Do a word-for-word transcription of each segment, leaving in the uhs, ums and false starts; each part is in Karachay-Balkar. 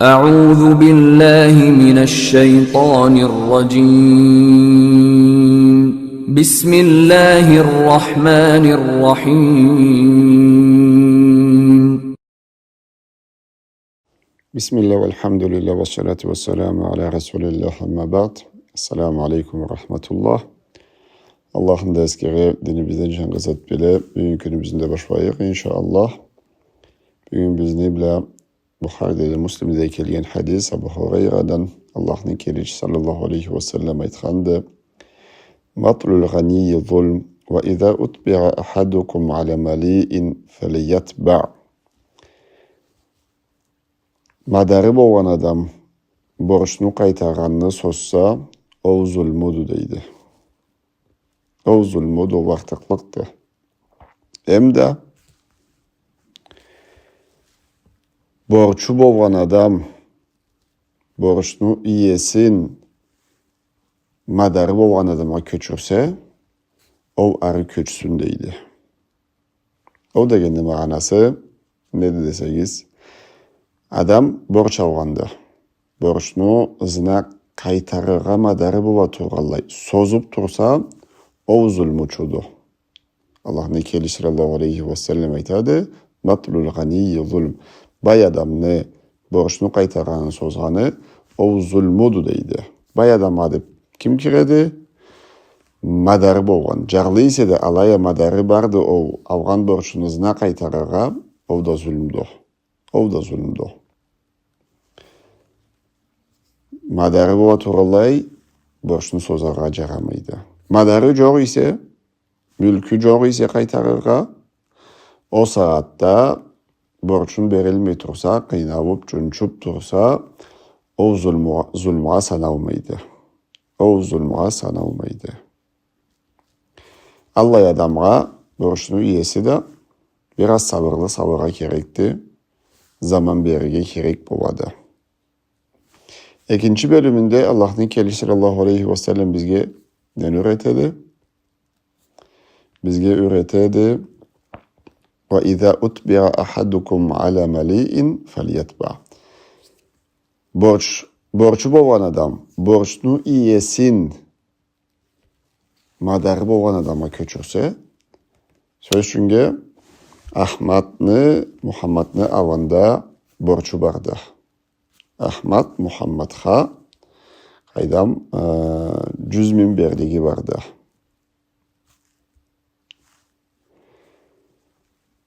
أعوذ بالله من الشيطان الرجيم. بسم الله الرحمن الرحيم. بسم الله والحمد لله والصلاة والسلام على رسول الله، أما بعد. السلام عليكم ورحمة الله. Аллахны да эсгере, динибизден джангы зат биле, бюгюн кюнюбюзню да башлайыкъ, иншаАллах. Бюгюн бизни бла Бухариде да, Муслимде да келген хадис Абу Хурайрадан, Аллахны келечиси саллаллаху алейхи ва саллам айтханды: «مطل الغني ظلم، وإذا أتبع أحدكم على مليء فليتبع». Мадары болгъан адам борчну къайтаргъанны созса, ол зулмуду, дейди. Ол зулмуду, ол артыкълыкъды. Эмда борчу болгъан адам борчну иесин мадары болгъан адамгъа кёчюрсе, ол ары кёчсюн, дейди. Ол дегенни магъанасы неди десегиз, адам борч алгъанды. Борчну ызына къайтарыргъа мадары бола тургъанлай созуп турса, ол зулмучуду. Аллахны келечиси саллаллаху алейхи ва саллам айтады: «مطل الغني ظلم». Бай адамны борчну къайтаргъанын созгъаны, ол зулмуду, дейди. Бай адамгъа деп ким киреди? Мадары болгъан. Джарлы эсе да, алай а мадары барды ол алгъан борчну ызына къайтарыргъа, ол да зулмду. Ол да зулмду. Мадары бола тургъанлай борчну созаргъа джарамайды. Мадары джокъ эсе, мюлкю джокъ эсе къайтарыргъа, ол сагъатда борчун берелмей турса, къыйналып, джунчуп турса, ол зулмугъа, зулмугъа саналмайды. Ол зулмугъа саналмайды. Аллай адамгъа борчну иеси да бир аз сабырлы салыргъа керекди, заман берирге керек болады. Экинчи бёлюмюнде Аллахны келечиси саллаллаху алейхи ва саллам бизге нени юретеди? Бизге юретеди: «وإذا أتبع أحدكم على مليء فليتبع». Борч, борчу болгъан адам борчну иесин мадары болгъан адамгъа кёчюрсе, сёз ючюннге, Ахматны, Мухаммадны аллында борчу барды. Ахмат Мухаммадха, къайдам, э, джюз минг берлиги барды.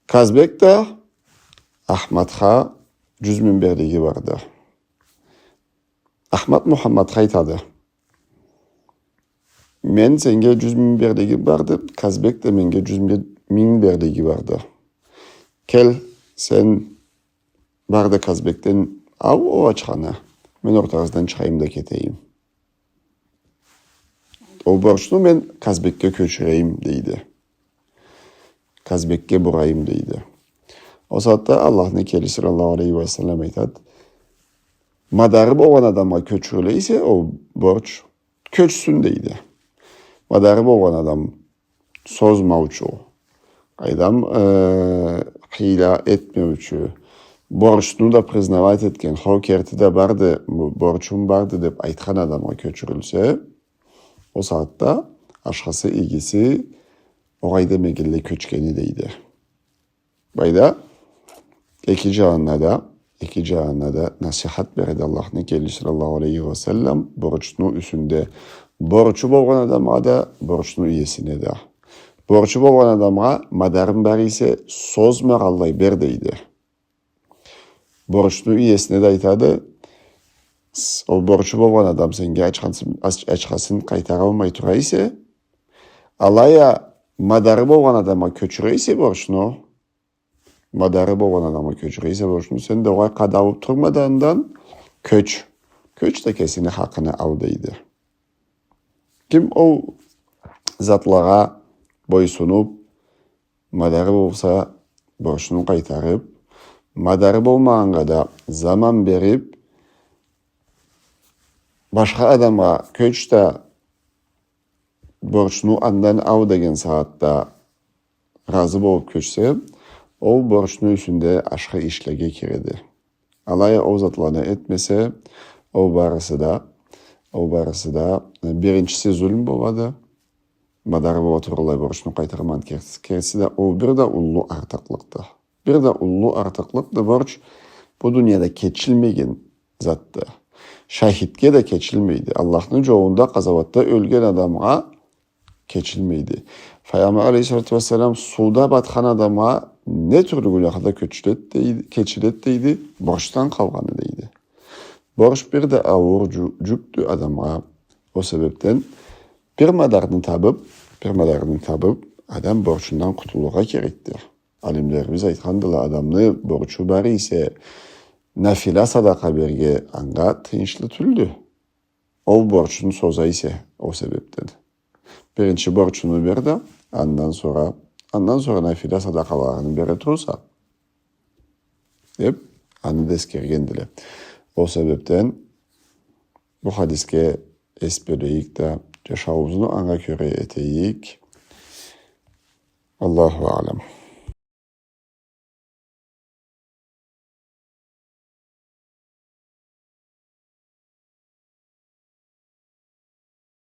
Казбек да Ахматха джюз минг берлиги барды. Ахмат Мухаммадха айтады: «Мен сеннге джюз минг берлигим барды, Казбек да меннге джюз минг берлиги барды. Кел, сен бар да Казбекден ал ол ачханы, мен ортагъыздан чыгъайым да кетейим. Ол борчну мен Казбекге кёчюрейим», — дейди. «Казбекге бурайым», — дейди. Ол сагъатда Аллахны келечиси саллаллаху алейхи ва саллам айтады: «Мадары болгъан адамгъа кёчюрюле эсе ол борч, кёчсюн», — дейди. Мадары болгъан адам созмаучу, къайдам, э, хыйла этмеучю, борчну да признавать этген, хо, керти да барды, бу борчум барды деп айтхан адамгъа кёчюрюлсе, ол сагъатда ашхысы, игиси огъай демегенлей кёчгени, дейди. Былайда эки джанына да, эки джанына да насихат береди Аллахны келечиси саллаллаху алейхи ва саллам борчну юсюнде. Борчу болгъан адамгъа да, борчну иесине да. Борчу болгъан адамгъа мадарын бар эсе, созмагъанлай бер, дейди. Борчну иесине да айтады: «С-, ол борчу болгъан адам сеннге ачхасын, ач-, ачхасын къайтаралмай тура эсе, алай а мадары болгъан адамгъа кёчюре эсе борчну, мадары болгъан адамгъа кёчюре эсе борчну, сен да огъай къадалып турма да андан, кёч. Кёч да кесини хакъыны ал», — дейди. Ким ол затлагъа бойсунуп, мадары болса борчну къайтарып, мадары болмагъаннга да заман берип, башха адамгъа кёч да борчну андан ал деген сагъатда разы болуп кёчсе, ол борчну юсюнде ашхы ишлеге киреди. Алай а ол затланы этмесе, ол барысы да, ол барысы да, э, биринчиси зулму болады. Мадары бола тургъанлай борчну къайтарманы кер-, кериси да, ол бир да уллу артыкълыкъды. Бир да уллу артыкълыкъды. Борч бу дунияда кечилмеген затды. Шахидге да кечилмейди. Аллахны джолунда къазауатда ёлген адамгъа кечилмейди. Файгъамбар алейхиссалату уассалам, сууда батхан адамгъа не тюрлю гюнахы да кечиледи дейди, кечиледи дейди, борчдан къалгъаны дейди. Борч бир да ауур джю-, джюкдю адамгъа. Ол себебден бир мадарны табыб, бир мадарны табыб, адам борчундан къутулургъа керекди. Алимлерибиз айтхандыла, адамны борчу бар эсе, нафила садакъа берирге анга тыйыншлы тюлдю. Ол борчун соза эсе, ол себебден. Биринчи борчуну бер да, андан сора, андан сора нафила садакъаларынгы бере турурса, деб, аны да эсгергендиле. Ол себебден бу хадисге эс бёлейик да, джашауубузну анга кёре этейик. Аллаху аълам.